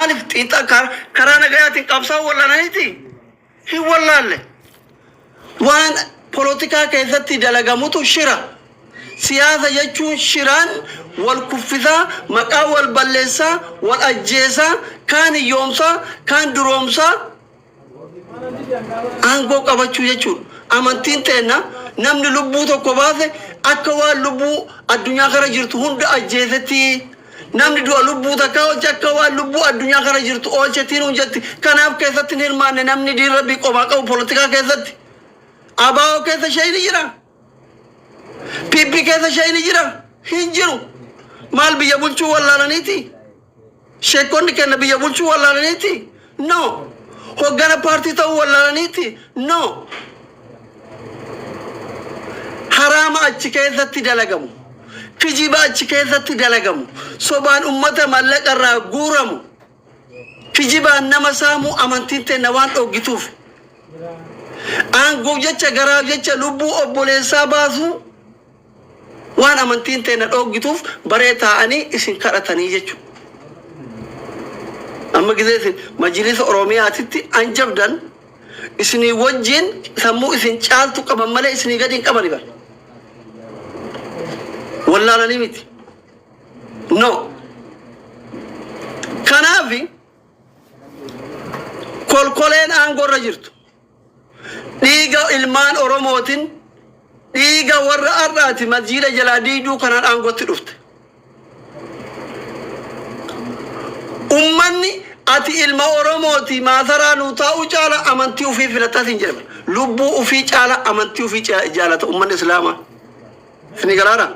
Maaliif xiinxa karaa nagayaatiin qabsaa'uu wallaalaniiti? Hin wallaalle. Waan polotikaa keessatti dalagamutu shira. Siyaasa jechuun shiraan wal kuffisaa, maqaa wal balleessaa, wal ajjeesaa, kaan hiyyoomsaa, kaan duroomsaa aangoo qabachuu jechuudha. Amantiin teenna namni lubbuu tokko baase akka waan lubbuu addunyaa kana jirtu hunda ajjeesetti. Namni du'a lubbuu takkaa oolche akka waan lubbuu addunyaa kana jirtu oolchetti nuun jetti. Kanaaf keessatti hin hirmaanne namni diin rabbii qomaa qabu polotikaa keessatti. ABO keessa shayni jira. PP keessa shayni jira. Hin jiru. Maal biyya bulchuu wallaalaniiti? Sheekonni kenna biyya bulchuu wallaalaniiti? No. Hoggana paartii ta'uu wallaalaniiti? No. Haraama achi keessatti dalagamu. Kijiba achi keessatti dalagamu. Sobaan ummata mallaqa irraa guuramu. Kijibaan nama saamuu amantiin teenna waan dhoggituuf. Aangoof jecha garaaf jecha lubbuu obboleessaa baasuu waan amantiin teenna dhooggituuf baree taa'anii isin kadhatanii jechuudha. Amma gizee isin majlisa Oromiyaatitti anjabdan isinii wajjin sammuu isin caaltu qaban malee isinii gadi hin qabani bar. Wallaalanii miti. No. Kanaaf kolkoleen aangoo irra jirtu dhiiga ilmaan Oromootin dhiiga warra har'aati masjiida jalaa diiduu kanaan aangootti dhufte. Ummanni ati ilma Oromooti maasaraa nuu taa'uu caala amantii ofii filataa siin jedhama. Lubbuu ofii caala amantii ofii jaalata ummanni Islaamaa. Isin galaadha.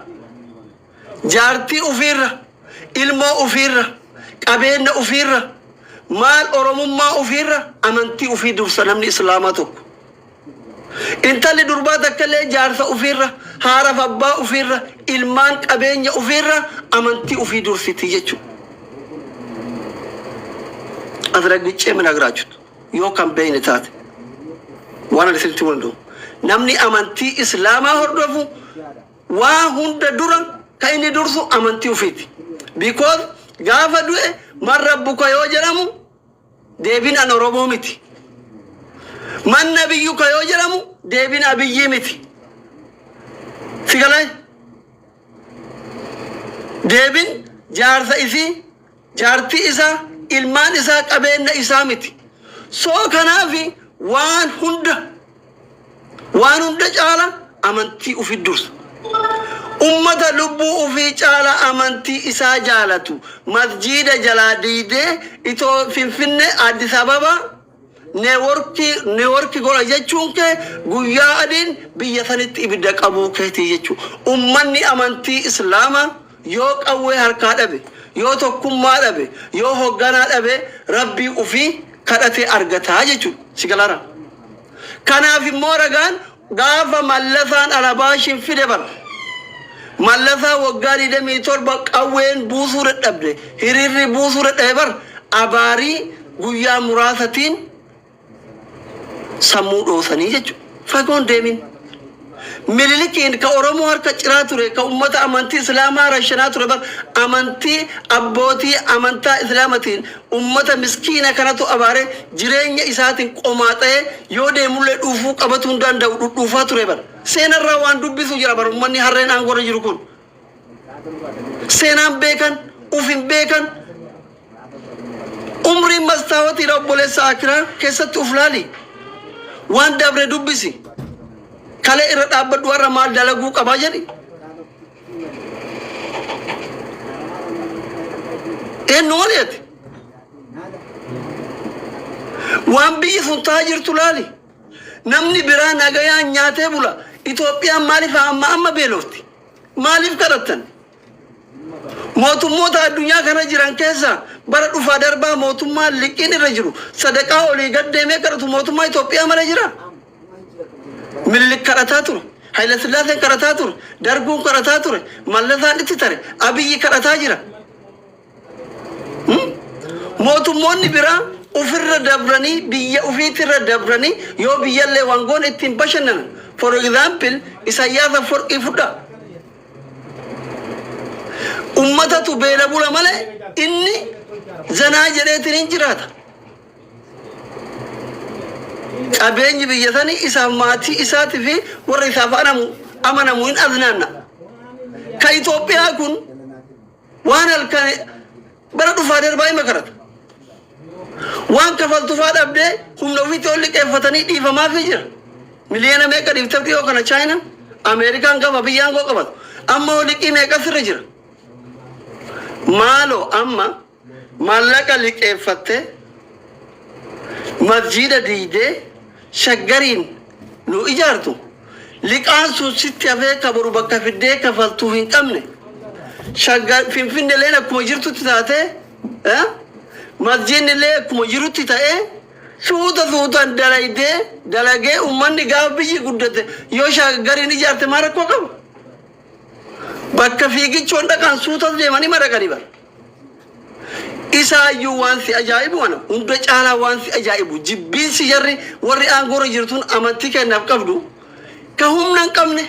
Jaartii ufiirra, ilmoo ufiirra, qabeenna ufiirra, maal Oromummaa ufiirra amantii ufii dursa namni Islaamaa tokko. Intalli durbaa takkallee jaarsa ufiirra, haaraf abbaa ufiirra, ilmaan qabeenya ufiirra amantii ufii dursiti jechuudha. Asragiccee minagraachut yoo kan beeyne taate waan ani isinitti himuu danda'u. Namni amantii Islaamaa hordofu Waa hunda dura ka inni dursu amantii ufiiti. Because gaafa du'e man rabbuka yoo jedhamu deebiin an Oromoo miti. Man nabiyyuka yoo jedhamu deebiin Abiyyii miti. Si galee? Deebiin jaarsa isii, jaartii isaa, ilmaan isaa, qabeenna isaa miti. So kanaafi waan hunda Waan hunda caala amantii ufi dursa. Ummata lubbuu ufii caala amantii isaa jaalatu masjiida jalaa diydee itoo Finfinne Addis Ababa neeworkii neeworki godha jechuun kee guyyaa adiin biyya sanitti ibidda qabuu keetii jechuu. Ummanni amantii Islaamaa yoo qawwee harkaa dhabe, yoo tokkummaa dhabe, yoo hogganaa dhabe Rabbii ufii kadhatee argataa jechuudha. Si galaara? Kanaaf immoo ragaan gaafa Mallasaan Alabaashin fide bara. Mallasaa waggaa 27 qawween buusuu dadhabde, hiriirri buusuu dadhabe bar abaarii guyyaa muraasatiin sammuu dhoosanii jechuudha. Fagoon deemin. Minilikiin ka Oromoo harka ciraa ture, ka ummata amantii Islaamaa rashanaa ture bar amantii abbootii amantaa Islaamatiin ummata miskiina kanatu abaare jireenya isaatiin qomaaxa'ee yoo deemullee dhuufuu qabatuu hin danda'u dhudhuufaa ture bar. Seenarraa waan dubbisu jira bar ummanni harreen aangorra jiru kun. Seenaan beekan, uf hin beekan. Umriin mastaawatiidha obboleessa akiraa keessatti uf laali. Waan dabre dubbisi. Kalee irra dhaabbadhu har'a maal dalaguu qabaa jedhi. Eenyu malee ati? Waan biyyi sun ta'aa jirtu laali. Namni biraa nagayaan nyaatee bula. Itoophiyaan maaliif amma amma beelofti? Maaliif kadhattan? Mootummoota addunyaa kana jiran keessaa bara dhufaa darbaa mootummaan liqiin irra jiru sadaqaa olii gad deemee kadhatu mootummaa Itoophiyaa malee jira? Minilik kadhataa ture. Hayilasillaaseen kadhataa ture. Darguun kadhataa ture. Mallasaan itti tare. Abiyyi kadhataa jira. Mootummoonni biraa ofirra dabranii biyya ofiitirra dabranii yoo biyyallee waan goone ittiin bashannanan. For example, Isaayyaas Afwarqii fudhaa. Ummatatu beela bula malee inni zanaa jedheetiin hin jiraata. Qabeenyi biyya sanii isaaf maatii isaatii fi warra isaaf anamu amanamu hin aznaanna. Ka Itoophiyaa kun waan halkan bara dhufaa darbaa hima karata. Waan kafaltufaa dhabdee humna ofiitti ol liqeeffatanii dhiifamaafii jira. Miliyoona meeqa dhiifteef dhiyoo kana Chaayinaan, Ameerikaan gaafa biyya aangoo qabatu. Amma hoo liqii meeqa sirra jira? Maaloo amma maallaqa liqeeffattee masjiida diigdee Shaggariin nu ijaartu liqaan sun sitti hafee ka boru bakka fiddee kafaltuu hin qabne. Shaggar Finfinneeleen akkuma jirtutti taatee masjiidnillee akkuma jirutti ta'ee suuta suutaan dalaydee dalagee ummanni gaafa biyyi guddate yoo Shaggariin ijaarte maa rakkoo qaba? Bakka fiigichoon dhaqan suutas deemanii madaqanii bara. Isaayyuu waan si ajaa'ibu ana hunda caalaa waan si ajaa'ibu jibbiinsi jarri warri aangoorra jirtuun amantii kennaaf qabdu ka humna hin qabne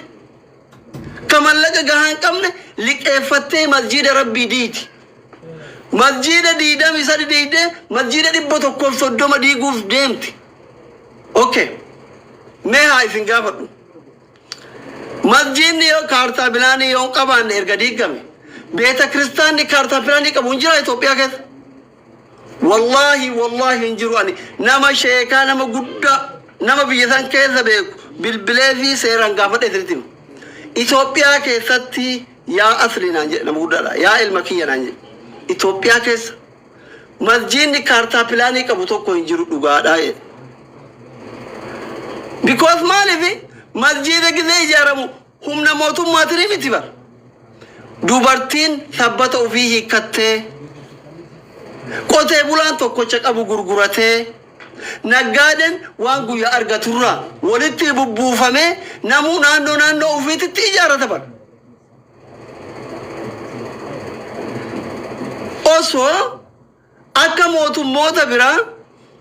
ka mallaqa gahaa hin qabne liqeeffattee masjiida Rabbii diiti. Masjiida 23 diigdee masjiida 130 diiguuf deemti. Okay. Mee haa isin gaafadhu. Masjiidni yoo kaartaa pilaanii yoo hin qabaanne erga diigame, beeta kiristaanni kaartaa pilaanii qabu hin jiraa Itoophiyaa keessa? Wallaahi wallaahi hin jiru. Ani nama sheekaa, nama guddaa, nama biyya san keessa beeku bilbilee fi seeraan gaafadhe isinitti hima. Itoophiyaa keessatti yaa asli naan jedhe, nama guddaadha, yaa ilma kiyya naan jedhe, Itoophiyaa keessa masjiidni kaartaa pilaanii qabu tokko hin jiru, dhugaadha jedhe. Because maaliif masjiida gizee ijaaramu humna mootummaatiin miti bar. Dubartiin sabbata ofii hiikkattee, qotee bulaan tokkocha qabu gurguratee, naggaadeen waan guyyaa argaturraa walitti bubbuufamee namuu naannoo naannoo ofiititti ijaarrata bar. Osoo akka mootummoota biraa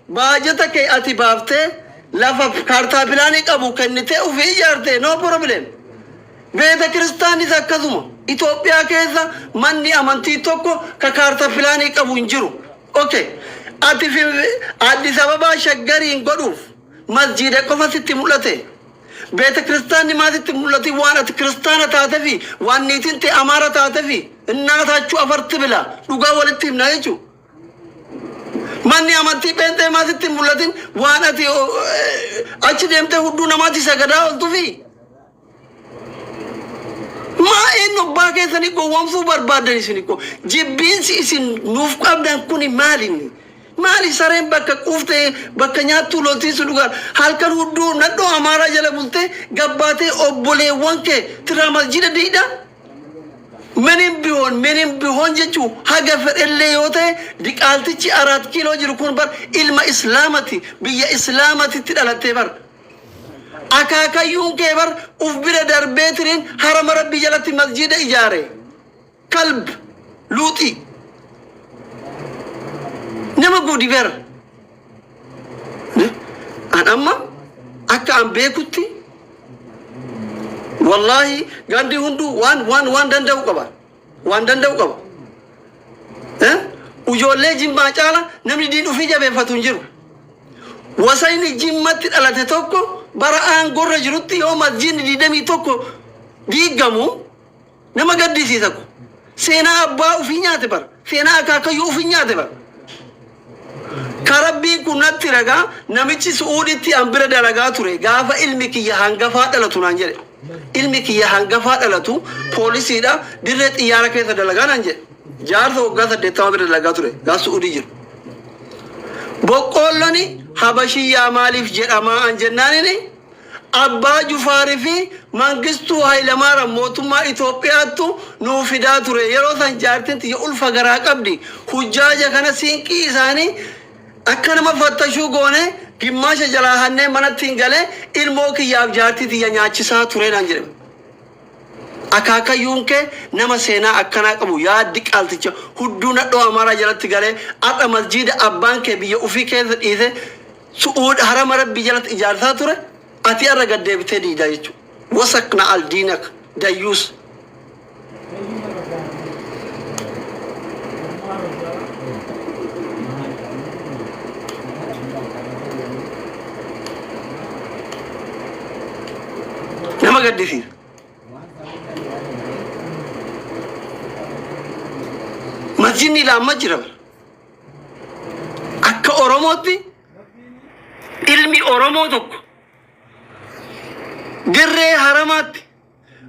baajata kee ati baaftee lafa kaartaa pilaanii qabu kennitee ofii ijaarte, no problem. Beeta kiristaanis akkasuma. Itoophiyaa keessa manni amantii tokko ka kaartaa pilaanii qabu hin jiru. Okay. Ati Addis Ababaa Shaggariin godhuuf masjiida qofa sitti mul'ate. Beeta kiristaanni maa sitti mul'ati? Waan ati kiristaana taatefi, waan niitiin tee Amaara taatefi, innaataachuu afarti bila dhugaa walitti himna jechuudha. Manni amantii pheenxee maa sitti hin mul'atin? Waan ati achi deemtee hudduu namaatti sagadaa ooltufi. Maa eenyu abbaa keessanii gowwoomsuu barbaaddan isin ikko? Jibbiinsi isin nuuf qabdan kuni maalinni? Maali sareen bakka quufte bakka nyaattuu loltiin si dhugaa halkan hudduu nadhoo Amaaraa jala bultee gabbaatee obboleewwan kee tiraa masjida diidha? ምንም ቢሆን ምንም ቢሆን jechuu haga fedhellee yoo ta'e diqaaltichi Araat Kiiloo jiru kun bar ilma Islaamati, biyya Islaamatitti dhalattee bar. Akaakayyuun kee bar uf bira darbee tiriin harama Rabbii jalatti masjiida ijaare. Kalb luuxii nama gudi bar. An amma akka an beekutti, wallaahi, gandi hunduu waan danda'u qaba, waan danda'u qaba. Eh? Ijoollee Jimmaa caala namni diin ofii jabeeffatu hin jiru. Wasayni Jimmatti dhalate tokko bara aangorra jirutti yoo masjiidni 21 diigamu nama gaddisiisa ko. Seenaa abbaa ofii nyaate bara. Seenaa akaakayyuu ofii nyaate bara. Ka Rabbiin kun natti ragaa, namichi Su'uuditti an bira dalagaa ture gaafa ilmi kiyya hangafaa dhalatu naan jedhe. Ilmi kiyya hangafaa dhalatu poolisiidha, dirree xiyyaara keessa dalagaa naan jedhe. Jaarsa waggaa 80 bira dalagaa ture gaafa Su'uudii jiru. Boqqoolloni Habashiyyaa maaliif jedhamaa an jennaanini, Abbaa Jufaarii fi Mangistuu Hayilamaaraam mootummaa Itoophiyaattu nuu fidaa ture. Yeroo san jaartiin tiyya ulfa garaa qabdi. Hujjaaja kana siinqii isaanii akka nama fattashuu goone gimmaasha jalaa hannee manatti hin galee ilmoo kiyyaaf jaartii tiyya nyaachisaa ture naan jedhe. Akaakayyuun kee nama seenaa akkanaa qabu yaaddi qaalticha hudduu nadhoo Amaaraa jalatti galee har'a masjiida abbaan kee biyya ufii keessa dhiise Su'uud harama Rabbii jalatti ijaarsaa ture ati har'a gad deebitee diidaa jechuudha. Wasakna al diinak dayyuus. Gaddisiisa. Masjidni ilaamma jira bara. Akka Oromootti ilmi Oromoo tokko dirree haramaatti,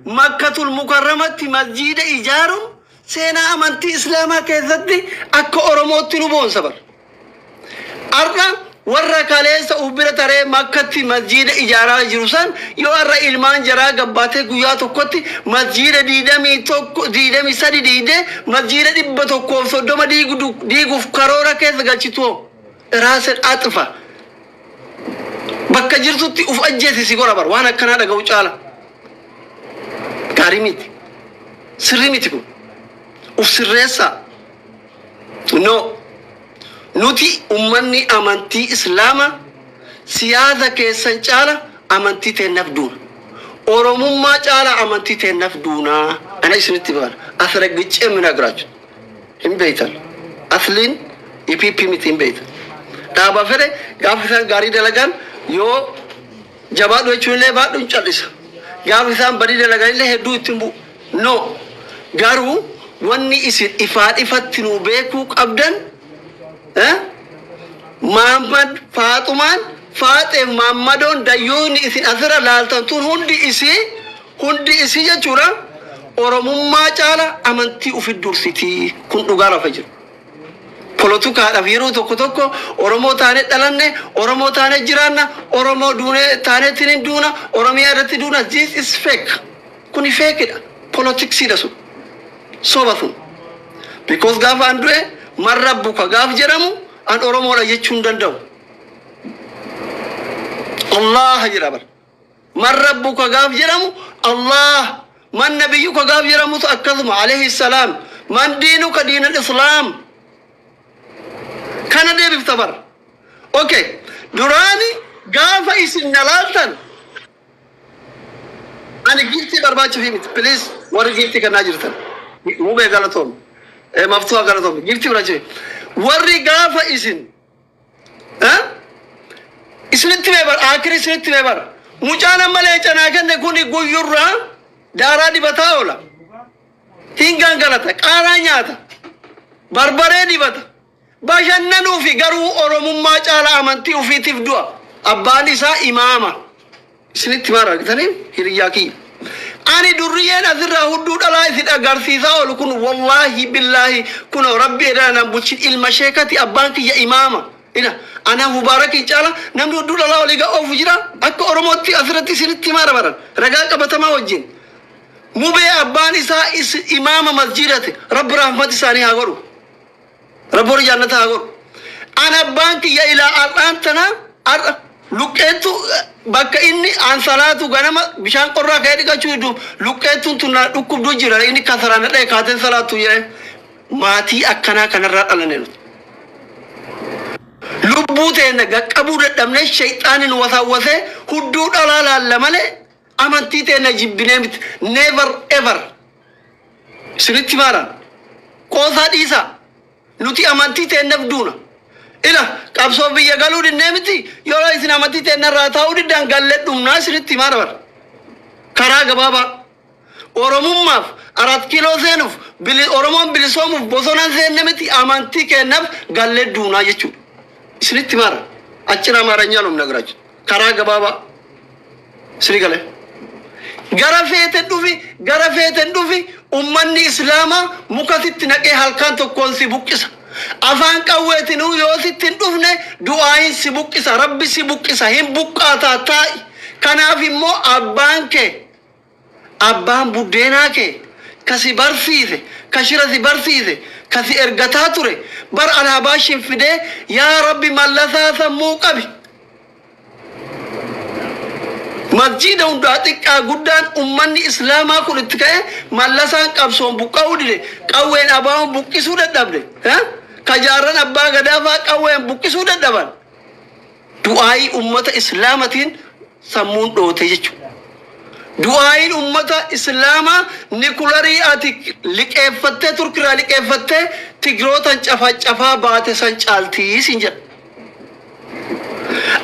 Makkatul Mukarramatti masjiida ijaaruun seenaa amantii Islaamaa keessatti akka Oromootti nu boonsa bara. Har'a warra kaleessa uf bira taree Makkatti masjiida ijaaraa jiru san yoo har'a ilmaan jaraa gabbaatee guyyaa tokkotti masjiida 21, 23 diigdee masjiida 130 diiguuf karoora keessa galchitu hoo? Raasen axfa. Bakka jirtutti uf ajjeesi si gora bar waan akkanaa dhaga'u caala. Gaarii miti. Sirrii miti kun. Uf sirreessaa. No. Nuti ummanni amantii Islaama siyaasa keessan caala amantii teennaf duuna. Oromummaa caala amantii teennaf duuna. Ana isinitti baana. Asraggicee minagrachu. Hin beeytan. Asliin EPP miti, hin beeytan. Dhaaba fedhe gaafa isaan gaarii dalagan yoo jabaadhu jechuun illee baadhu hin cal'isa. Gaafa isaan badii dalagan illee hedduu ittiin bu'u. No. Garuu wanni isin ifaan ifatti nuu beekuu qabdan, Maammad Faaxumaan Faaxeef Maammadoon dayyuuni isin asirra laaltan tun hundi isii jechuudha, Oromummaa caala amantii ufi dursitii. Kun dhugaa lafa jiru. Polotukaadhaaf yeroo tokko tokko Oromoo taanee dhalanne, Oromoo taanee jiraanna, Oromoo duunee taaneetiin hin duuna, Oromiyaa irratti duuna. This is fake. Kuni fakeidha. Politicsiidha sun. Soba sun. Because gaafa an du'e man rabbuka gaaf jedhamu an Oromoodha jechuu hin danda'u. Allah jedha bar. Man rabbuka gaaf jedhamu Allah. Man nabiyyuka gaaf jedhamutu akkasuma alayhi salaam. Man diinuka diinal islaam. Kana deebifta bar. Okay. Duraani gaafa isin na laaltan ani giiftii barbaachuuf miti. Please, warri giiftii kannaa jirtan. Mubee galatoom. Maftuha galatoom. Giiftii barbaachuuf. Warri gaafa isin isinitti mee bar, akiri isinitti mee bar. Mucaan amma leenca naa kenne kuni guyyurraa daaraa dibataa oola. Hin gangalata, qaaraa nyaata, barbaree dibata. Bashannanuufi garuu Oromummaa caala amantii ofiitiif du'a. Abbaan isaa imaama. Isinitti maal argitanii hiriyyaa kiyya. Ani durriyyeen asirraa hudduu dhalaa isin agarsiisaa oolu kun, wallaahi billaahi, kunoo rabbi edana nan bulchin, ilma sheekati, abbaan kiyya imaama. Ina ana Mubaarakiin caala namni hudduu dhalaa olii gaa oofu jira akka Oromootti asirratti isinitti himaa dabaran ragaa qabatamaa wajjin. Mubee abbaan isaa is imaama masjiidati. Rabbi rahmat isaanii haa godhu. Rabbi warra jannata haa godhu. An abbaan kiyya ilaa har'aan tana har'a luqqeettu bakka inni an salaatu ganama bishaan qorraa ka'ee dhiqachuu diddu, luqqeettuun tun na dhukkubdu jira, inni kasaraan na dha'e kaateen salaattu jedhe. Maatii akkanaa kanarraa dhalanne nuti. Lubbuu teenya gaqqabuu dadhabnee shayxaaniin wasaawwasee hudduu dhalaa laalla malee amantii teenya jibbinee miti. Never ever. Isinitti maaraan. Qoosaa dhiisaa. Nuti amantii teenyaaf duuna. Ila qabsoo biyya galuu dinnee miti, yeroo isin amantii teenya irraa taa'uu diddan gallee dhumnaa, isinitti himaa dabar. Karaa gabaabaa. Oromummaaf Arat Kiiloo seenuuf, Oromoon bilisoomuuf bosonaan seenne miti, amantii keenyaaf gallee duunaa jechuudha. Isinitti maara. Achira Amaaranyaan humna garaachu. Karaa gabaabaa. Isinii galee. Gara feeten dhufi, gara feeten dhufi, ummanni Islaamaa muka sitti naqee halkan tokkoon si buqqisa. Afaan qawweetinuu yoo sitti hin dhufne du'aayin si buqqisa, Rabbi si buqqisa, hin buqqaataa taa'i. Kanaaf immoo abbaan kee, abbaan buddeenaa kee, ka si barsiise, ka shira si barsiise, ka si ergataa ture, bar alhabaashin fidee yaa Rabbi mallasaa sammuu qabi. Masjiida hundaa xiqqaa guddaan ummanni Islaamaa kun itti ka'e, mallasaan qabsoon buqqa'uu dide, qawween abaa'oon buqqisuu dadhabde. Ka jaarran abbaa gadaa fa'aa qawween buqqisuu dadhaban. Du'aayii ummata Islaamatiin sammuun dhoote jechuudha. Du'aayiin ummata Islaamaa nikularii ati liqeeffattee, Turkirraa liqeeffattee Tigrootan cafacafaa baate san caaltii siin jedha.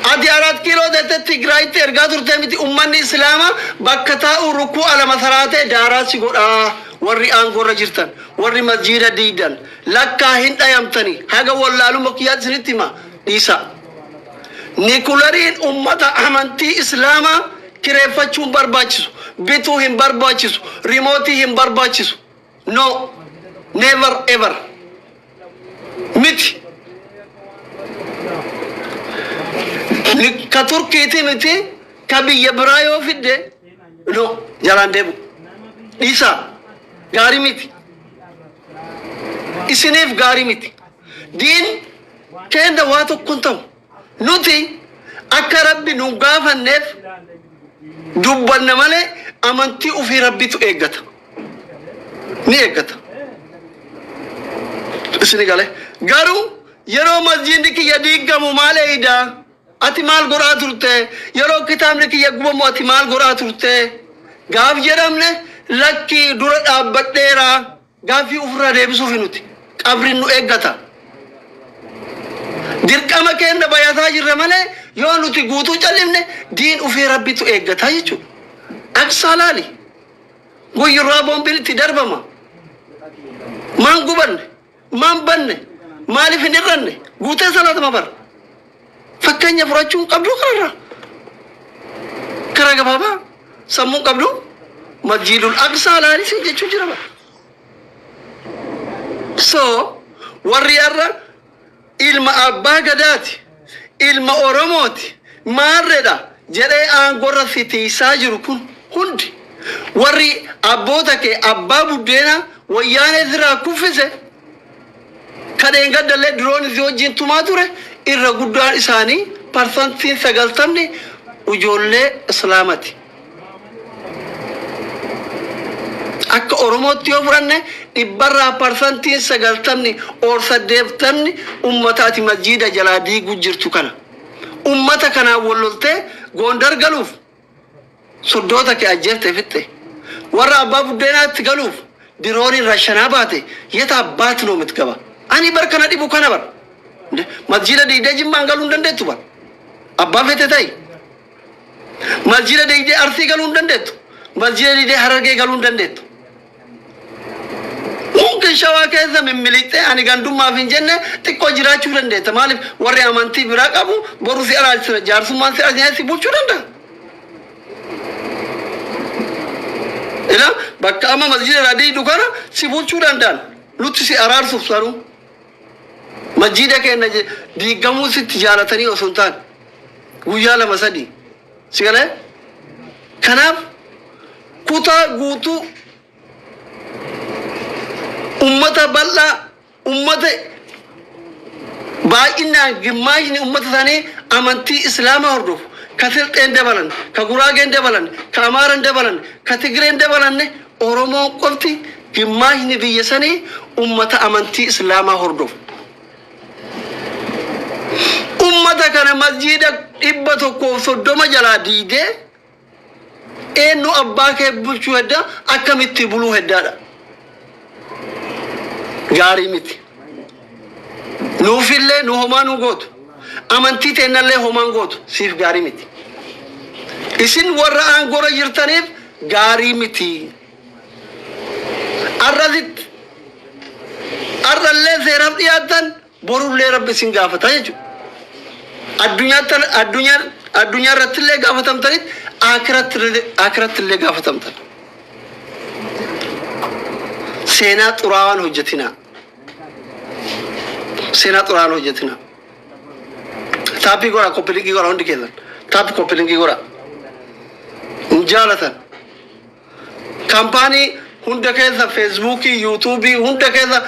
Ati Araat Kiiloo teettee Tigraayitti ergaa turtee miti? Ummanni Islaamaa bakka taa'u rukuu alama saraatee daaraa si godhaa. Warri aangoorra jirtan, warri masjiida diidan, lakkaa hin dhayamtanii. Haga wallaaluma kiyyaatti isinitti hima, dhiisaa. Nikulariin ummata amantii Islaamaa kireeffachuu hin barbaachisu, bituu hin barbaachisu, rimootii hin barbaachisu. No, never ever miti. Ka Turkiiti miti, ka biyya biraa yoo fidde, no, jalaan deebu. Dhiisaa, gaarii miti. Isiniif gaarii miti. Diin keenya waa tokko hin ta'u. Nuti akka Rabbi nu gaafanneef dubbanna malee amantii ofii Rabbitu eeggata. Ni eeggata. Isini gale. Garuu yeroo masjiidni kiyya diigamu maal eeydaa? Ati maal godhaa turte? Yeroo kitaabni kiyya gubamu ati maal godhaa turte? Gaaf jedhamne, lakkii, dura dhaabbadheera. Gaaffii ofirraa deebisuufi nuti. Qabrin nu eeggata. Dirqama keenya bayataa jirra malee yoo nuti guutuu callifne diin ufii Rabbitu eeggata jechuudha. Aqsaa laali. Guyyurraa boombiin itti darbama. Maan gubanne? Maan banne? Maaliif hin hir'anne? Guutee salaatama bara. Fakkeenya fudhachuu hin qabdu kanarraa. Karaa gabaabaa sammuu hin qabdu. Masjiidul Aqsaa laalisi jechuu jira bara. So warri har'a ilma abbaa gadaati, ilma Oromooti, maarredha jedhee aangorra si tiisaa jiru kun hundi, warri abboota kee abbaa buddeenaa Wayyaanee sirraa kuffise, kadheen gaddallee diroon si wajjin tumaa ture, irra guddaan isaanii, 90% ijoollee Islaamati. Akka Oromootti yoo fudhanne, dhibbarraa 90% or 80n ummata ati masjiida jalaa diiguu jirtu kana. Ummata kanaan wal loltee Gondar galuuf soddoota kee ajjeefte fixxe. Warra abbaa buddeenaatti galuuf dirooniin rashanaa baate yeta abbaat noo mitgaba. Ani bar kana dhibu kana bar. Masjiida diigdee Jimmaan galuu hin dandeettu bar. Abbaa fete ta'i. Masjiida diigdee Arsii galuu hin dandeettu. Masjiida diigdee Harargee galuu hin dandeettu. Mumkin Shawaa keessa mimmiliqxee, ani gandummaaf hin jenne, xiqqoo jiraachuu dandeetta. Maaliif, warri amantii biraa qabu boru si araarsina, jaarsummaan si araarsina, si bulchuu danda'a. Ila bakka amma masjiida irraa diigdu kana si bulchuu danda'an. Nutti si araarsuuf sanuu. Masjiida keenya diigamuu sitti jaalatanii osoo hin taane guyyaa lama sadii si galee. Kanaaf kutaa guutuu ummata bal'aa, ummata baay'inaan gimmaashni ummata isaanii amantii Islaamaa hordofu, ka Silxeen dabalan, ka Guraageen dabalan, ka Amaaran dabalan, ka Tigreen dabalanne, Oromoon qofti gimmaashni biyya sanii ummata amantii Islaamaa hordofu. Ummata kana masjiida 130 jalaa diigee eenyu abbaa kee bulchuu hedda? Akkamitti buluu heddaadha? Gaarii miti. Nuufillee nu homaa nu gootu. Amantii teennallee homaan gootu, siif gaarii miti. Isin warra aangorra jirtaniif gaarii miti. Arrasitti arrallee seeraaf dhiyaattan, borullee Rabbi isin gaafata jechuudha. Addunyaatti addunyaa addunyaa irratti illee gaafatamtanitti, akiratti illee gaafatamtan. Seenaa xuraawaan hojjetinaa. Seenaa xuraawaan hojjetinaa. Tap godhaa, copy link godhaa, hundi keessan. Tap, copy link godhaa. Hin jaalatan. Kaampaanii hunda keessa, Feesbuukii, Yuutuubii hunda keessa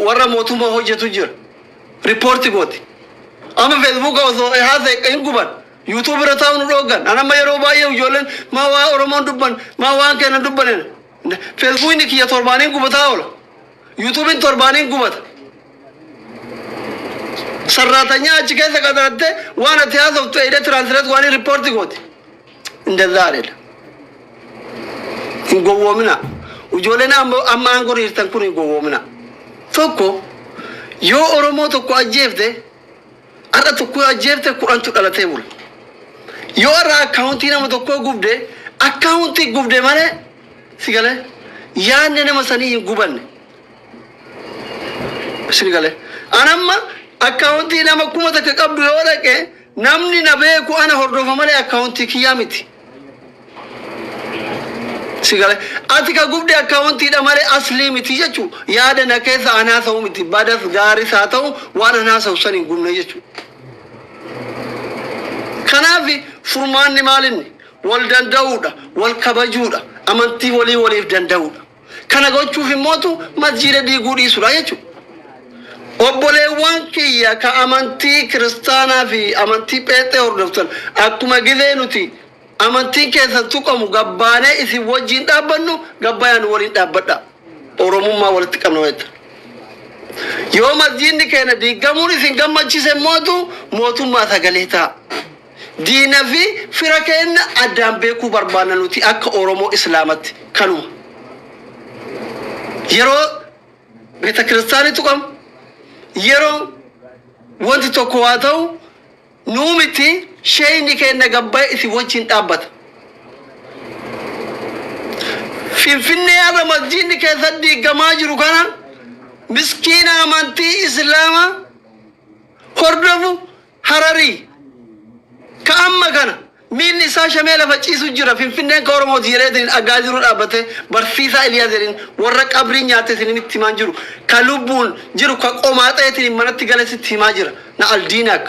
warra mootummaa hojjetu jira. Riippoorti gooti. Amma Feesbuuka osoo haasa'e hin guban. Yuutuub irra taa'u nu dhooggan. An amma yeroo baay'ee ijoolleen maa waa Oromoon dubban, maa waan keenya dubban. Feesbuukni kiyya torbaaniin gubataa oola. Yuutuubiin torbaaniin gubata. Sarraatanyaa achi keessa qaxarattee waan ati haasoftu eedee translate waan riippoorti gooti. እንደዛ አይደለም. Hin gowwoomina. Ijoolleen amma aangoo jirtan kun hin gowwoomina. Tokko yoo Oromoo tokko ajjeefte, Har'a tokko yoo ajjeefte 10tu dhalatee bula. Yoo har'a akkaawuntii nama tokkoo gubde, akkaawuntii gubde malee, si galee, yaadni nama sanii hin gubanne. Isin galee. An amma akkaawuntii nama 1000 qabdu yoo dhaqe, namni na beeku ana hordofa malee akkaawuntii kiyyaa miti. Si galee. Ati ka gubde akkaawuntiidha malee aslii miti jechuu. Yaada na keessa an haasa'u miti. Badas gaaris haa ta'u, waan an haasa'u san hin gubne jechuu. Kanaaf furmaanni maalinni? Wal danda'uudha, wal kabajuudha, amantii walii waliif danda'uudha. Kana gochuuf immootu masjiida diiguu dhiisudha jechuudha. Obboleewwan kiyya ka amantii kiristaanaa fi amantii pheexee hordoftan, akkuma gizee nuti amantiin keessan tuqamu gabbaanee isin wajjiin dhaabbannu, gabbayaa nu waliin dhaabbadha. Oromummaa walitti qabna wayita. Yoo masjiidni keenya diigamuun isin gammachise immootu mootummaa sagalee ta'a. Diina fi fira keenya addaan beekuu barbaanna nuti akka Oromoo Islaamatti kanuma. Yeroo beeta kiristaanii tuqamu, yeroo wanti tokko waa ta'u, nuu miti, sheeyni keenya gabbaa'ee isin wajjin dhaabbata. Finfinnee har'a masjiidni keessatti diigamaa jiru kana, miskiina amantii Islaamaa hordofu Hararii ka amma kana miilli isaa shamee lafa ciisu jira. Finfinneen ka Oromooti jedheetiin dhagaa jiru dhaabbatee barsiisaa Iliyaas jedhin, warra qabriin nyaatte isinin itti himaan jiru, ka lubbuun jiru, ka qomaaxeetiin manatti gale sitti himaa jira. Na aldiinaak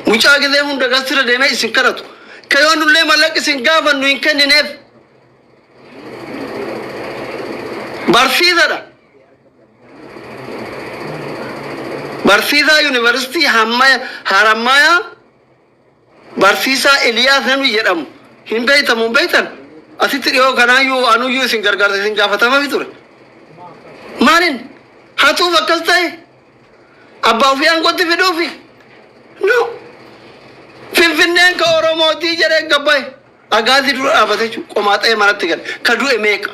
mucaa gizee hunda gastirra deemee isin kadhatu, ka yoo nullee mallaqa isin gaafannu hin kennineef, barsiisadha. Barsiisaa Yuunivarsiitii Harammayaa, barsiisaa Eliyaas namni jedhamu hin beektamu, hin beektan? Asitti dhiyoo kanaayyuu anuyyuu isin gargaarsa isin gaafatamafi ture. Maalin hatuuf akkas ta'e? Abbaa ofii aangootti fiduufi? No. Finfinneen ka Oromootii jedhee gabbaa'e. Agaazii dura dhaabate jechuudha. Qomaaxa'ee manatti gale. Ka du'e meeqa?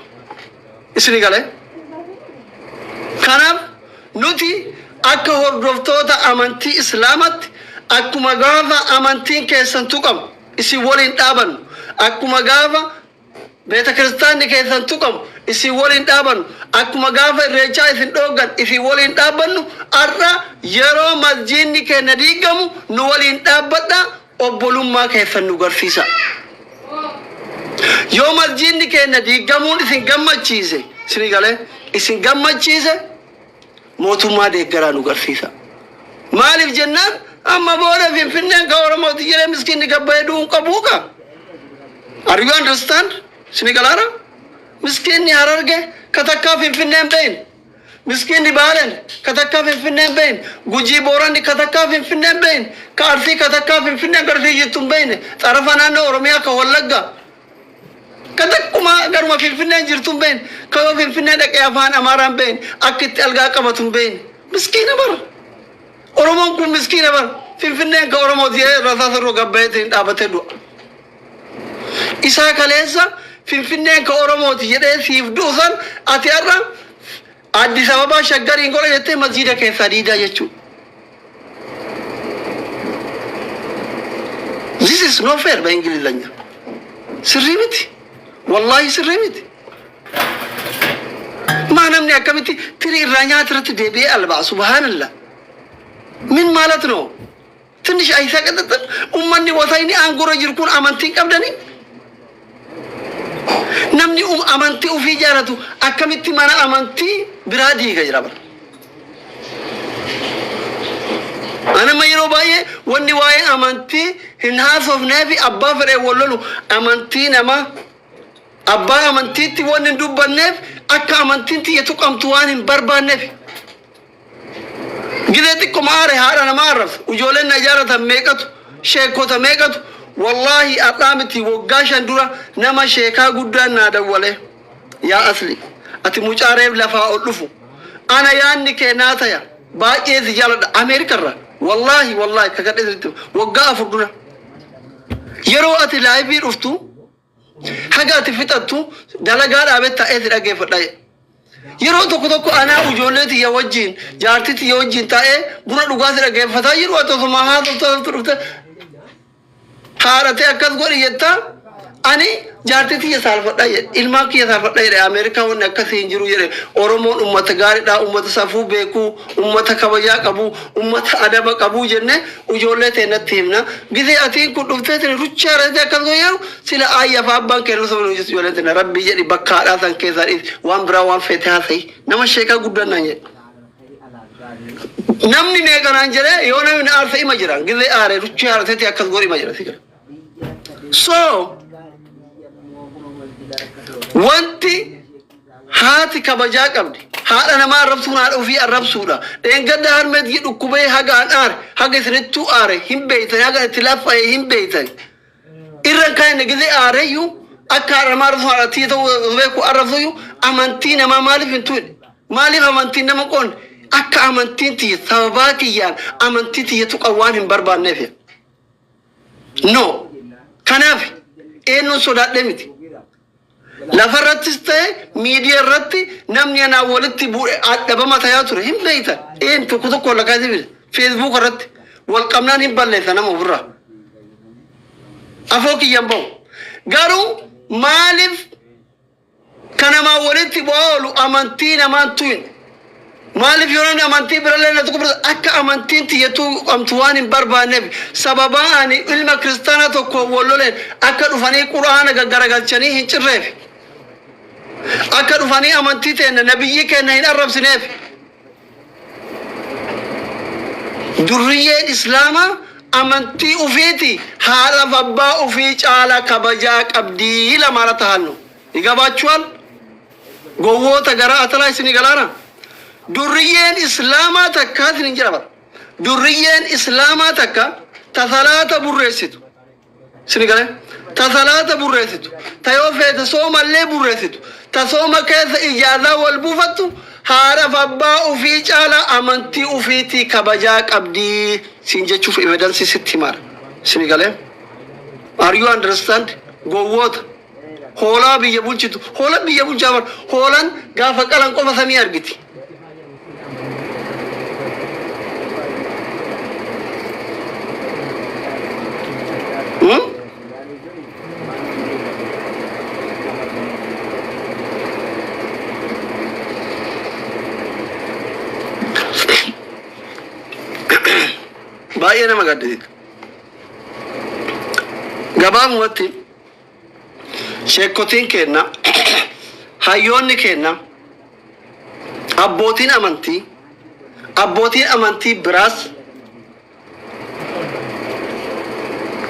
Isini galee? Kanaaf nuti akka hordoftoota amantii Islaamatti, akkuma gaafa amantiin keessan tuqamu isin waliin dhaabannu, akkuma gaafa beeta kiristaanni keessan tuqamu isin waliin dhaabannu, akkuma gaafa irreechaa isin dhooggan isin waliin dhaabbannu, har'a yeroo masjiidni keenya diigamu nu waliin dhaabbadha, obbolummaa keessan nu garsiisa. Yoo masjiidni keenya diigamuun isin gammachiise, isinii galee, isin gammachiise, mootummaa deeggaraa nu garsiisa. Maaliif jennaan, amma booda Finfinneen ka Oromooti jedhee miskiinni gabbayee du'uu hin qabuu ka. Are you understand? Isinii galaara? Miskiinni Hararge ka takkaa Finfinneen beeyne. Miskiinni Baalen ka takkaa Finfinneen beeyne. Gujii Booranni ka takkaa Finfinneen beeyne. Ka Arsii ka takkaa Finfinneen garsii jirtu hin beeyne. Xarafa naannoo Oromiyaa ka Wallaggaa, ka takkuma garuma Finfinneen jirtu hin beekne, ka yoo Finfinnee dhaqee afaan Amaaraa hin beekne, akka itti algaa qabatu hin beekne. Miskiina bara. Oromoon kun miskiina bara. Finfinneen ka Oromooti jedhee rasaasa irra gabbayeetiin dhaabatee du'a. Isaa kaleessa Finfinneen ka Oromooti jedhee siif du'u san, ati har'a Addis Ababaa Shaggariin godha jettee masjiida keessaa diidaa jechuudha. This is no fair በእንግሊዘኛ። Sirrii miti. Wallaahi sirrii miti. Maa namni akkamitti tirii irraa nyaata irratti deebi'ee albaa? Subhaanallah. ምን ማለት ነው? ትንሽ አይሰቀጥጥም? Ummanni wasayni aangorra jiru kun amantii hin qabdanii? Namni amantii ofii jaalatu akkamitti mana amantii biraa diiga jira bara. Anama yeroo baay'ee wanni waa'ee amantii hin haasofnee fi abbaa fedhee wal lolu, amantii namaa abbaa amantiitti wanni hin dubbanneef, akka amantiin tiyya tuqamtu waan hin barbaanneef. Gizee xiqquma aare haadha namaa arrabsa. Ijoolleen na jaalatan meeqatu, sheekota meeqatu, wallaahi har'aa miti, waggaa 5 dura nama sheekaa guddaan naa dawwalee, "Yaa Asli, ati mucaa reef lafaa ol dhufu, ana yaanni kee naa taya, baay'ee si jaaladha." Ameerikarra, wallaahi wallaahi kakadhee sirriitti hima. Waggaa 4 dura, "Yeroo ati live dhuftu haga ati fixattu dalagaa dhaabee taa'ee si dhaggeeffadha." Yeroo tokko tokko anaa ijoollee tiyya wajjin, jaartii tiyya wajjin taa'ee buna dhugaa si dhaggeeffataa jiru, ati osuma haasoftu dhufte haadhatee akkas godhi jettaa. Ani jaartii tiyya saalfadhaa jedhe, ilmaan kiyya saalfadhaa jedhe. Ameerikaa wanni akkasii hin jiru jedhe. Oromoon ummata gaariidha, ummata safuu beekuu, ummata kabajaa qabu, ummata adaba qabu jenne ijoollee teennatti himna. Gisee atiin kun dhuftee tini ruchaa haadhatee akkas godhi jedhu, sila aayyaa fi abbaan keenya osoo hin hojjetu ijoollee teenna rabbii jedhi bakka haadhaa san keessaa dhiisi, waan biraa waan feete haasa'i, nama sheekaa guddaan naan jedhe. Namni meeqa naan jedhee, yoo namni na aarse ima jira. Gisee aare ruchaa haadhateeti akkas godhi ima jira si jira. So wanti haati kabajaa qabdi. Haadha namaa arrabsuun haadha ofii arrabsuudha. Dheengadda harmeetii dhukkubee haga an aare, haga isinittuu aare hin beeytan, haga itti laffa'e hin beeytan. Irra kan inni gisee aareyyuu akka haadha namaa arrabsuun haadha tiyya ta'uu beeku arrabsuyyuu, amantii namaa maaliif hin tuqne? Maaliif amantiin nama qoonne? Akka amantiin tiyya sababaa kiyyaan amantii tiyya tuqan waan hin barbaanneef. No. Kanaaf eenyuun sodaadhee miti. Lafarrattis ta'e miidiyaa irratti namni anaan walitti bu'e dhabama tayaa ture hin beektan. Een tokko tokko lakkaa'ee fide. Facebook irratti wal qabnaan hin balleessa nama ofirraa. Afoo kiyyan bahu. Garuu maaliif kan namaan walitti bu'aa oolu amantii namaan tuyin? Maaliif yoo namni amantii birallee na tuqu akka amantiin tiyyattuu qabtu waan hin barbaanneef, sababaa ani ilma kiristaanaa tokko wal loleen akka dhufanii quraana gaggaragalchanii hin cirreef, akka dhufanii amantii teenna, nabiyyi keenya hin arrabsineef. Durriyyeen islaamaa amantii ufiiti haadhaaf abbaa ufii caala kabajaa qabdii lamaara tahannu ይገባችኋል? Gowwoota garaa atalaa isinii galaana. Durriyyeen islaamaa takka isin jira bara. Durriyyeen islaamaa takka ta salaata burreessitu. Isinii galee? Ta salaata burreessitu. Ta yoo feete soomallee burreessitu. Ta sooma keessa ijaazaa wal buufattu haadhaaf abbaa ufii caala amantii ufiitii kabajaa qabdii siin jechuuf evidence sitti himaadha. Isinii galee? Are you understand? Gowwoota. Hoolaa biyya bulchitu. Hoolaan biyya bulchaa bar. Hoolaan gaafa qalan qofa samii argiti. Baay'ee nama gaddisiisa. Gabaabumatti sheekotiin keenna, hayyoonni keenna, abbootiin amantii biraas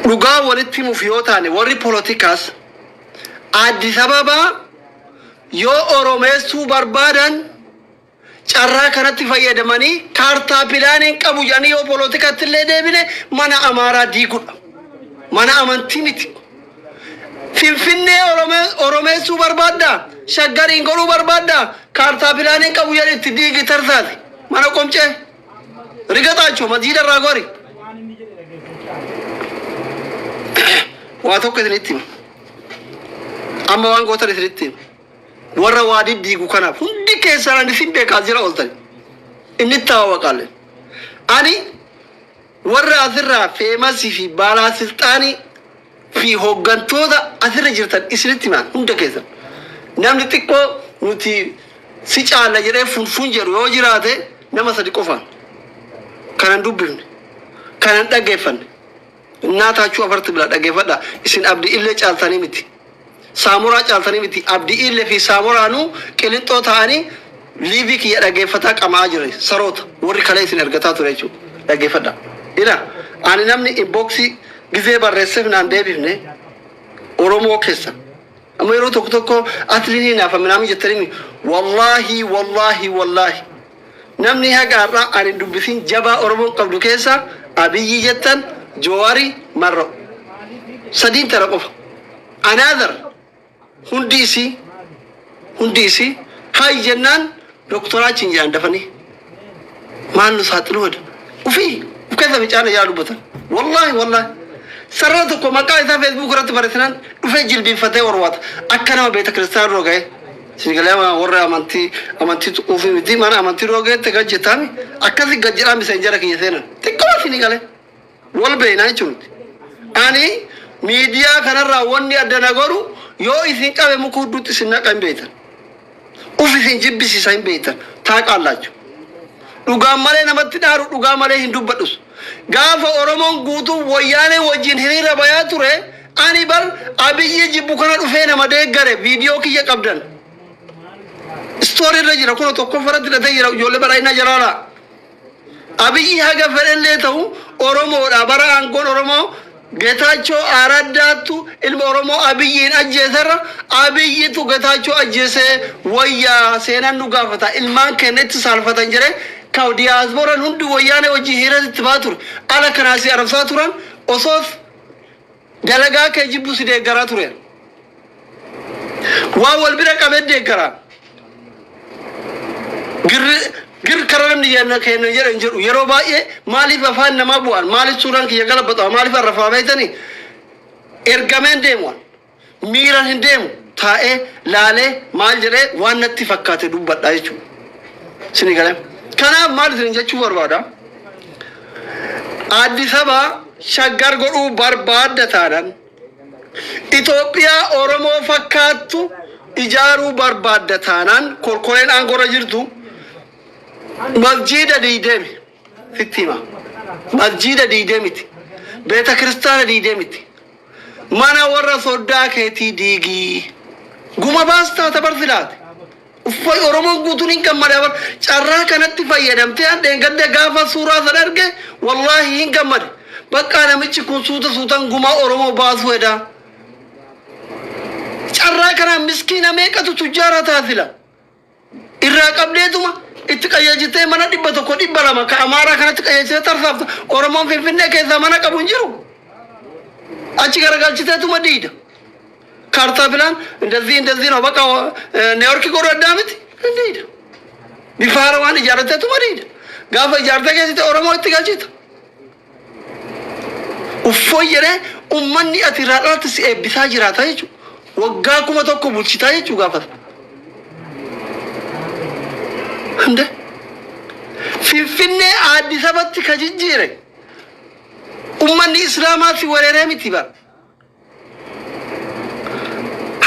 dhugaa walitti himuuf yoo taane, warri poolotikaas Addis Ababaa yoo oromeessuu barbaadan carraa kanatti fayyadamanii kaartaa pilaaniin qabu jedhanii yoo poolotikatti illee deebine mana Amaaraa diigudha. Mana amantii miti. Finfinnee oromeessuu barbaaddaa? Shaggariin godhuu barbaaddaa? Kaartaa pilaaniin qabu jedhanii itti diigi tarsaati. Mana qomcee. Rigaxaachoo masjiida irraa gori. Waa tokko isinitti hima. Amma waan gootan isinitti hima. Warra waa diddiigu kanaaf hundi keessan ani isin beekaa jira ooltan. Inni itti hawaaqaalle. Ani warra asirraa famous fi baalaasilxaanii fi hooggantoota asirra jirtan isinitti himaan hunda keessan. Namni xiqqoo nuti si caalla jedhee funfun jedhu yoo jiraate nama sadi qofaan. Kanan dubbifne, kanan dhaggeeffanne. Innaataachuu afarti bila dhaggeeffadha. Isin Abdii Illee caaltanii miti. Saamuraa caaltanii miti. Abdii Illee fi Saamuraanuu qilinxoo ta'anii live kiyya dhaggeeffataa qama'aa jiran saroota warri kalee isin ergataa ture jechuudha. Dhaggeeffadha. Ila ani namni inbox gizee barreesseef naan deebifne Oromoo keessa. Amma yeroo tokko tokko atliinii naaf minaamin jettanii, wallaahi, wallaahi, wallaahi, namni haga har'aa ani hin dubbisin jabaa Oromoon qabdu keessa Abiyyi jettan, Jowaari, Marro. Sadiin tana qofa. Another hundi isii hay jennaan doktoraachiin jedhan dafanii. Maal nu saaxiluu heda. Ufii uf keessa fincaana yaa dubbatan. Wallaahi, wallaahi. Sarara tokko maqaa isaa Facebook irratti barreessinaan dhufee jilbiinfatee warwaata. Akka nama beeta kiristaanaa dura ga'ee. Sinigalee warra amantii amantii tuquufi miti, mana amantii dura geette gad jettaami, akkasi gad jedhaa miseenjara kiyya seenan xiqqoo sinigalee wal beeynaa jechuun. Ani miidiyaa kanarraa wanni adda na godhu, yoo isin qabe muka hudduutti isin naqa hin beektan. Uf isin jibbisiisa hin beektan. Taaqaallachu. Dhugaan malee namatti dhaaru, dhugaa malee hin dubbadhus. Gaafa Oromoon guutuu Wayyaanee wajjin hiriira bayaa ture, ani bar Abiyyi jibbu kana dhufee nama deeggare. Viidiyoo kiyya qabdan. Story irra jira, kun tokkoffaratti hidhatee jira, ijoollee badhaadhinaa jalaalaa. Abiyyi haga fedhellee ta'u Oromoodha. Bara aangoon Oromoo Getaachoo Araddaattu ilma Oromoo Abiyyiin ajjeeserra Abiyyitu Getaachoo ajjeesee wayyaa, seenaan nu gaafata, ilmaan keenya itti saalfatan jedhee ka diyaaspooraan hundi Wayyaanee wajjin hiriira itti baa ture. Ala kanaa si arabsaa turan, osoo dalagaa kee jibbu si deeggaraa ture. Waan wal bira qabee deeggaraa. Girri gir kara namni jenna kenna jedhan jedhu yeroo baay'ee maaliif afaan namaa bu'an, maaliif suuraan kiyya galabaxama, maaliif arrafaa beektanii? Ergameen deemu, miiraan hin deemu, taa'ee laalee maal jedhee waan natti fakkaate dubbadha jechuudha. Sini galee. Kanaaf maal isin jechuu barbaada? Addis Ababa Shaggar godhuu barbaadda taanaan, Itoophiyaa Oromoo fakkaattu ijaaruu barbaadda taanaan, korkoreen aangoorra jirtu masjiida diidee sitti hima. Masjiida diidee miti. Beeta kiristaana diidee miti. Mana warra soddaa keetii diigii. Guma baastaa tabarsilaate. Uffay, Oromoon guutuun hin gammada bar. Carraa kanatti fayyadamtee handheen gadda gaafa suuraa san arge wallaahi hin gammade. Bakka namichi kun suuta suutaan gumaa Oromoo baasuu hedaa. Carraa kanaan miskiina meeqatu tujjaara taasila. Irraa qabdeetuma itti qayyajitee mana 100, 200 ka Amaaraa kanatti qayyajitee tarsaafta. Oromoon Finfinnee keessaa mana qabu hin jiru. Achi garagalchiteetuma diida. ካርታ ፕላን እንደዚህ እንደዚህ ነው በቃ ኒውዮርክ godhu addaa miti hin diida. Bifa haarawaan ijaarrateetuma diida. Gaafa ijaartee keessatti Oromoo itti galchita. Uffoo jedhee ummanni ati irraa dhalatte si eebbisaa jiraata jechuudha. Waggaa 1000 bulchitaa jechuudha gaafas. Hinde. Finfinnee Addis Ababatti ka jijjiire ummanni Islaamaa si weeraree miti bara.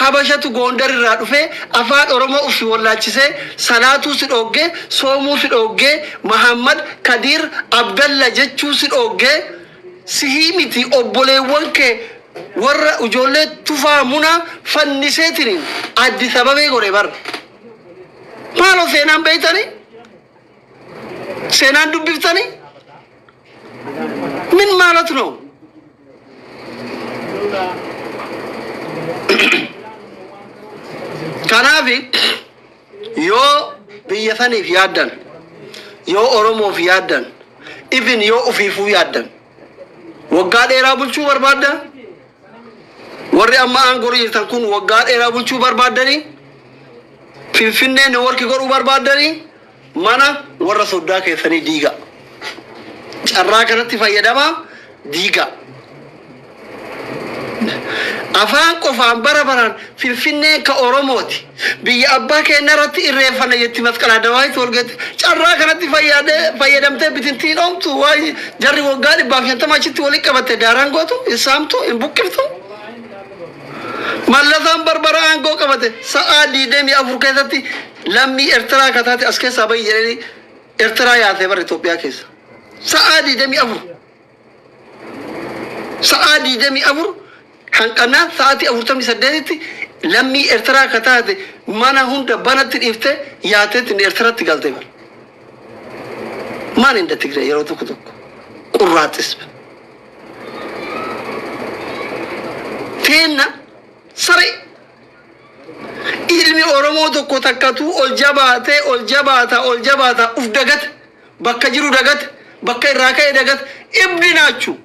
Habashatu Goondar irraa dhufee afaan Oromoo uf si wallaalchisee, salaatuu si dhooggee, soomuu si dhooggee, Mahammad, Kadiir, Abdalla jechuu si dhooggee, sihii miti obboleewwan kee warra ijoollee Tufaa Munaa fanniseetiniin Addis Ababee godhe bar. Maaloo, seenaan beeytanii? Seenaan dubbiftanii? ምን ማለት ነው? Kanaaf yoo biyya saniif yaaddan, yoo Oromoof yaaddan, even yoo ufiifuu yaaddan, waggaa dheeraa bulchuu barbaadda. Warri amma aangoo jirtan kun waggaa dheeraa bulchuu barbaaddanii, Finfinnee Niiwoorki godhuu barbaaddanii, mana warra soddaa keessanii diiga. Carraa kanatti fayyadamaa diiga. Afaan qofaan bara baraan Finfinneen ka Oromooti. Biyya abbaa keenya irratti irreeffanna jetti, masqalaa dawaayitti wal geette. Carraa kanatti fayyadamtee bitintiin oomtu waa jarri waggaa 150 achitti walitti qabatte daaraan gootu hin saamtu, hin buqqiftu. Mallasaan barbara aangoo qabate sa'aa 24 keessatti lammii Eertiraa akka taate as keessaa bahi jedhanii Eertiraa yaasee bara Itoophiyaa keessa. Sa'aa 24. Sa'aa 24 hanqannaan sa'aatii 48tti lammii Eertiraa akka taate mana hunda banatti dhiiftee yaateetti Eertiraatti galte bara. Maal inda Tigree yeroo tokko tokko qurraaxis. Teenna saree. Ilmi Oromoo tokko takkatuu ol jabaatee, ol jabaata, ol jabaata, uf dagate, bakka jiru dagate, bakka irraa ka'e dagate. Ibdi naachuu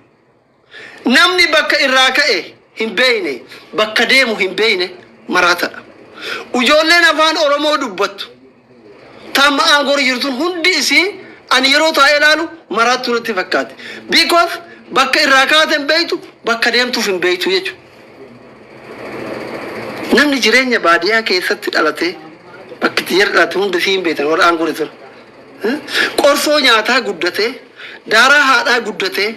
namni bakka irraa ka'e hin beeyne, bakka deemu hin beeyne maraatadha. Ijoolleen afaan Oromoo dubbattu tamma aangoo jirtun hundi isii ani yeroo taa'ee ilaalu maraattuu natti fakkaate. Because bakka irraa kaate hin beeytu, bakka deemtuuf hin beeytu jechuudha. Namni jireenya baadiyyaa keessatti dhalate Bakki itti jara dhalate hundi isii hin beektan warra aangoo irra. Qorsoo nyaataa guddatee, daaraa haadhaa guddatee,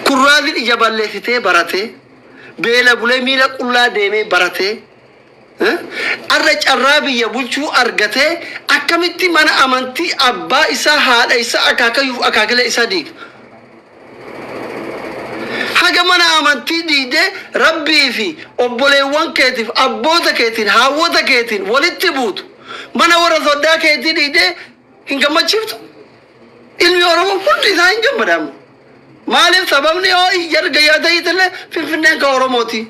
kurraaziin ija balleessitee baratee, beela bulee miila qullaa deemee baratee, arra carraa biyya bulchuu argatee akkamitti mana amantii abbaa isaa, haadha isaa, akaakayyuuf akaakilee isaa diiga? Haga mana amantii diigdee Rabbii fi obboleewwan keetiif, abboota keetiin, haawwota keetiin walitti buutu, mana warra soddaa keetii diigdee hin gammachiiftu? Ilmi Oromoo hundi isaa hin gammadamu. Maaliif? Sababni yoo erga yaada hiitillee Finfinneen kan Oromooti.